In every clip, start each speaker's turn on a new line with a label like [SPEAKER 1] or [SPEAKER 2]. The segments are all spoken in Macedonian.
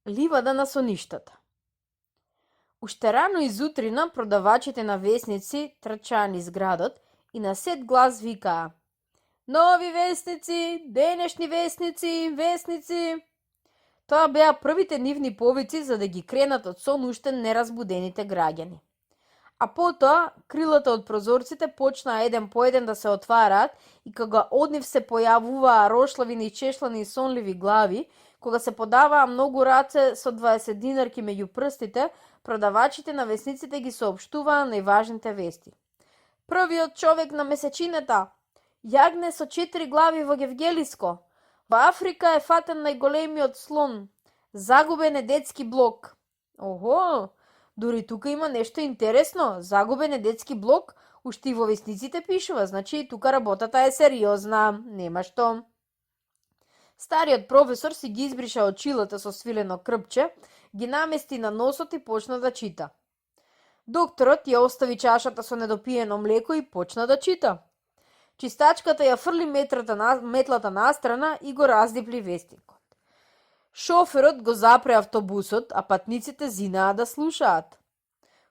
[SPEAKER 1] Ливада на соништата. Уште рано изутрина продавачите на весници трчаа низ градот и на сет глас викаа: Нови весници, денешни весници, весници! Тоа беа првите нивни повици за да ги кренат од сон уште неразбудените граѓани. А потоа, крилата од прозорците почнаа еден по еден да се отвараат и кога од нив се појавуваа рошлавини, чешлани и сонливи глави, кога се подаваа многу раце со 20 динарки меѓу прстите, продавачите на весниците ги соопштуваа најважните вести. Првиот човек на месечината, јагне со 4 глави во Гевгелиско. Во Африка е фатен најголемиот слон. Загубен е детски блок. Охо, дури тука има нешто интересно. Загубен е детски блок. Уште и во весниците пишува, значи тука работата е сериозна. Нема што. Стариот професор си ги избриша очилата со свилено крпче, ги намести на носот и почна да чита. Докторот ја остави чашата со недопиено млеко и почна да чита. Чистачката ја фрли метлата настрана и го раздипли вестникот. Шоферот го запре автобусот, а патниците зинаа да слушаат.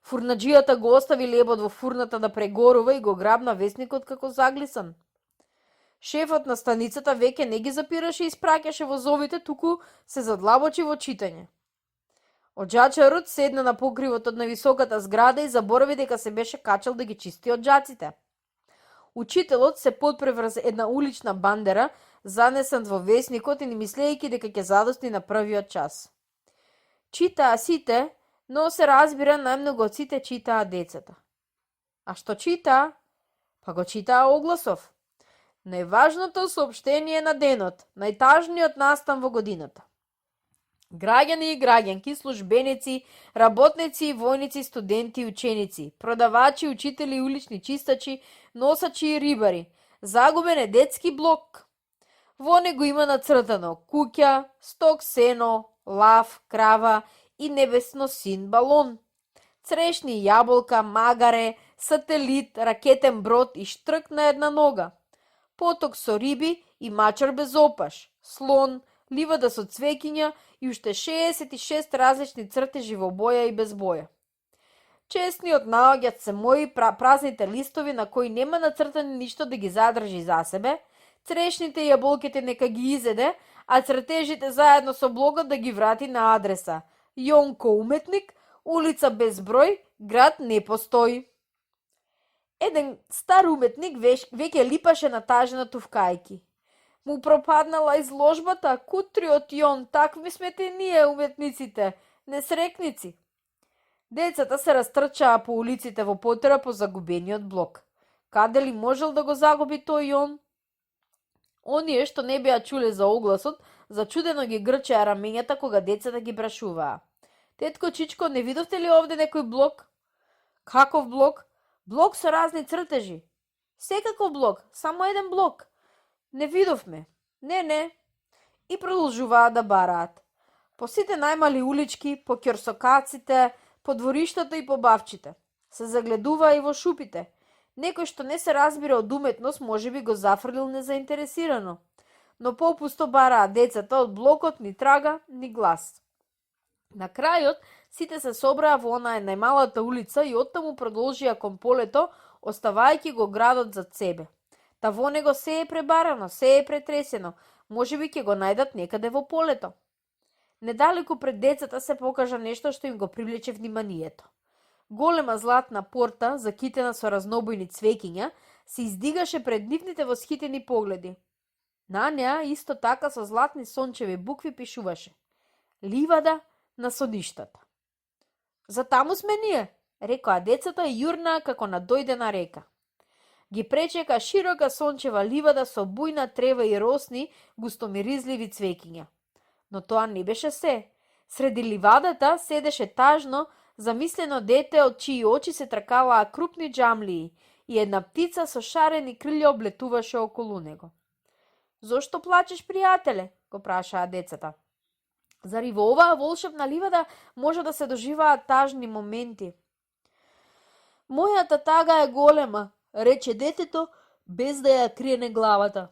[SPEAKER 1] Фурнаџијата го остави лебот во фурната да прегорува и го грабна вестникот како заглисан. Шефот на станицата веќе не ги запираше и испраќаше возовите, туку се задлабочи во читање. Оджачарот седна на покривот од нависоката зграда и заборави дека се беше качал да ги чисти оджаците. Учителот се подпре врз една улична бандера, занесен во весникот и не мислејќи дека ќе задости на првиот час. Читаа сите, но се разбира најмногу од сите читаа децата. А што читаа? Па го читаа огласов. Најважното соопштение на денот, најтажниот настан во годината. Граѓани и граѓанки, службеници, работници, војници, студенти и ученици, продавачи, учители, улични чистачи, носачи и рибари. Загубен е детски блок. Во него има нацртано куќа, сток сено, лав, крава и небесно син балон. Црешни јаболка, магаре, сателит, ракетен брод и штрк на една нога. Поток со риби и мачар без опаш, слон, ливада со цвеќиња и уште 66 различни цртежи во боја и без боја. Честниот наоѓаат се мои празните листови на кои нема нацртани ништо да ги задржи за себе, црешните и јаболките нека ги изеде, а цртежите заедно со блогот да ги врати на адреса Јонко уметник, улица без број, град не постои. Еден стар уметник веќе липаше на тажина тувкајки. Му пропаднала изложбата, кутриот Јон, такви сме те ние уметниците, несрекници. Децата се растрчаа по улиците во потера по загубениот блок. Каде ли можел да го загуби тој Јон? Оние што не беа чуле за огласот, зачудено ги грчеа рамењата кога децата ги прашуваа. Тетко Чичко, не видовте ли овде некој блок? Каков блок? Блок со разни цртежи. Секаков блок, само еден блок. Не видовме. Не. И продолжуваа да бараат. По сите најмали улички, по ќорсокаците, по двориштата и по бавчите. Се загледуваа и во шупите. Некој што не се разбира од уметност можеби го зафрлил незаинтересирано. Но попусто бараа децата од блокот ни трага, ни глас. На крајот, сите се собраа во онаа најмалата улица и оттаму продолжија кон полето, оставајќи го градот зад себе. Та во него се е пребарано, се е претресено, можеби ќе го најдат некаде во полето. Недалеку пред децата се покажа нешто што им го привлече вниманието. Голема златна порта, закитена со разнобојни цвеќиња, се издигаше пред нивните восхитени погледи. На неа исто така со златни сончеви букви пишуваше: Ливада на соништата. За таму сме ние, рекоа децата и јурнаа како на дојдена река. Ги пречека широка сончева ливада со бујна трева и росни, густомиризливи цвеќиња. Но тоа не беше се. Среди ливадата седеше тажно, замислено дете од чии очи се тркалаа крупни џамлии и една птица со шарени крилја облетуваше околу него. Зошто плачеш, пријателе? Го прашаа децата. Зари во оваа волшебна ливада може да се доживаат тажни моменти? Мојата тага е голема, рече детето, без да ја криене главата.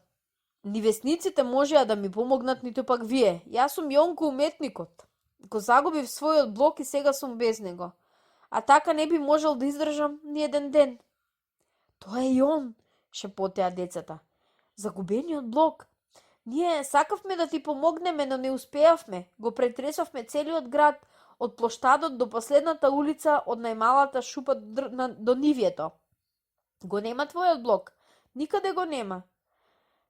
[SPEAKER 1] Ни весниците можеа да ми помогнат, ниту пак вие. Јас сум Јонко уметникот. Го загубив својот блок и сега сум без него. А така не би можел да издржам ни еден ден. Тоа е и он, шепотеа децата. Загубениот блок. Ние сакавме да ти помогнеме, но не успеавме. Го претресовме целиот град, од плоштадот до последната улица, од најмалата шупа до нивјето. Го нема твојот блок. Никаде го нема.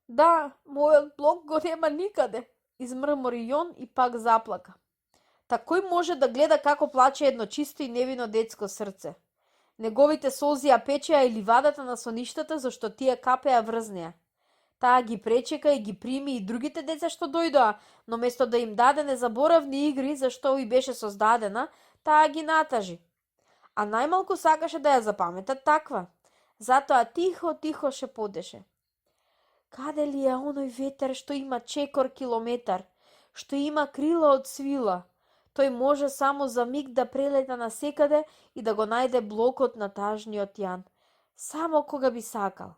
[SPEAKER 1] Да, мојот блок го нема никаде, измрмори Јон и пак заплака. Та кој може да гледа како плаче едно чисто и невино детско срце? Неговите солзи ја печеа и ливадата на соништата, зашто тие капеа врз неа. Таа ги пречека и ги прими и другите деца што дојдоа, но место да им даде незаборавни игри зашто и беше создадена, таа ги натажи. А најмалку сакаше да ја запаметат таква. Затоа тихо шепотеше. Каде ли е оној ветер што има чекор километар, што има крила од свила? Тој може само за миг да прелета насекаде и да го најде блокот на тажниот Јан, само кога би сакал.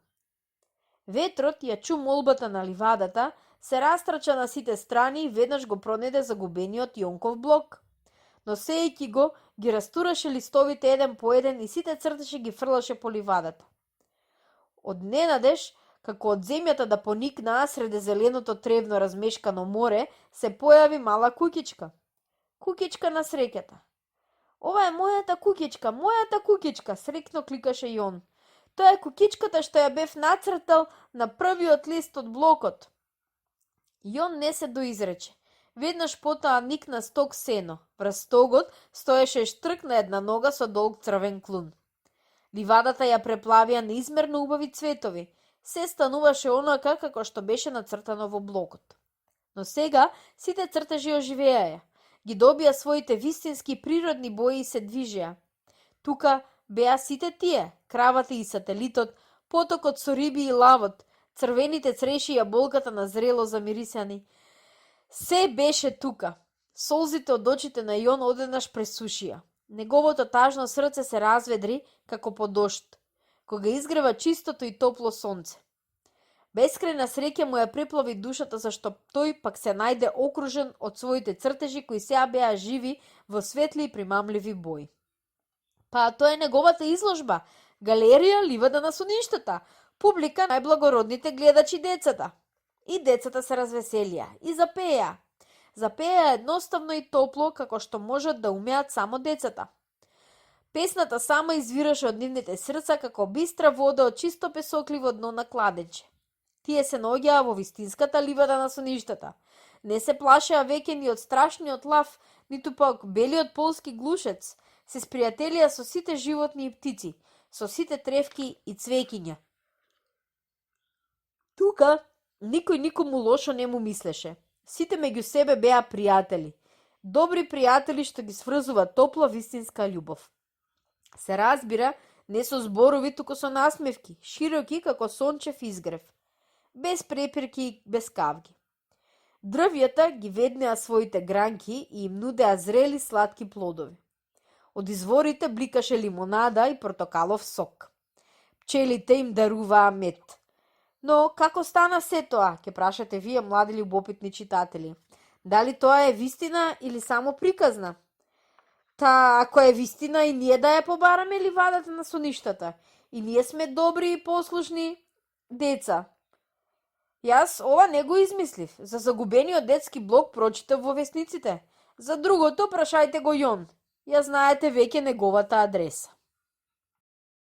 [SPEAKER 1] Ветрот ја чу молбата на ливадата, се растрча на сите страни и веднаш го пронеде загубениот Јонков блок. Но сејки го, ги растураше листовите еден по еден и сите цртеше ги фрлаше по ливадата. Од ненадеж, како од земјата да поникнаа среде зеленото тревно размешкано море, се појави мала кукичка. Кукичка на среќата. Ова е мојата кукичка, срекно кликаше Јон. Тоа е кукичката што ја бев нацртал на првиот лист од блокот. Јон не се доизрече. Веднаш потоа никна стог сено. Врз стогот стоеше штрк на една нога со долг црвен клун. Ливадата ја преплавија неизмерно убави цветови. Се стануваше онака како што беше нацртано во блокот. Но сега сите цртежи оживеаја. Ги добија своите вистински природни бои и се движеа. Тука беа сите тие, кравата и сателитот, потокот со риби и лавот, црвените цреши и јаболката на зрело замирисани. Се беше тука. Солзите од очите на Јон одеднаш пресушија. Неговото тажно срце се разведри како по дожд, кога изгрева чистото и топло сонце. Бескрајна среќа му ја преплави душата, зашто тој пак се најде окружен од своите цртежи кои сега беа живи во светли и примамливи бои. Па тоа е неговата изложба, галерија ливада на соништата, публика најблагородните гледачи децата. И децата се развеселија и запеа. Запеа едноставно и топло, како што можат да умеат само децата. Песната сама извираше од нивните срца како бистра вода од чисто песокливо дно на кладенче. Тие се наоѓаа во вистинската ливада на соништата. Не се плашеа веќе ни од страшниот лав, ниту пак белиот полски глушец. Се спријателија со сите животни и птици, со сите тревки и цвеќиња. Тука никој никому лошо не му мислеше. Сите меѓу себе беа пријатели. Добри пријатели што ги сврзува топла вистинска љубов. Се разбира, не со зборови, туку со насмевки, широки како сончев изгрев. Без препирки, без кавги. Дрвјата ги веднеа своите гранки и им нудеа зрели сладки плодови. Од изворите бликаше лимонада и портокалов сок. Пчелите им даруваа мед. Но како стана се тоа, ќе прашате вие, млади љубопитни читатели? Дали тоа е вистина или само приказна? Та, ако е вистина, и ние да ја побараме ливадата на соништата. И ние сме добри и послушни деца. Јас ова не го измислив. За загубениот детски блок прочитав во весниците. За другото прашајте го Јон. Ја знаете веќе неговата адреса.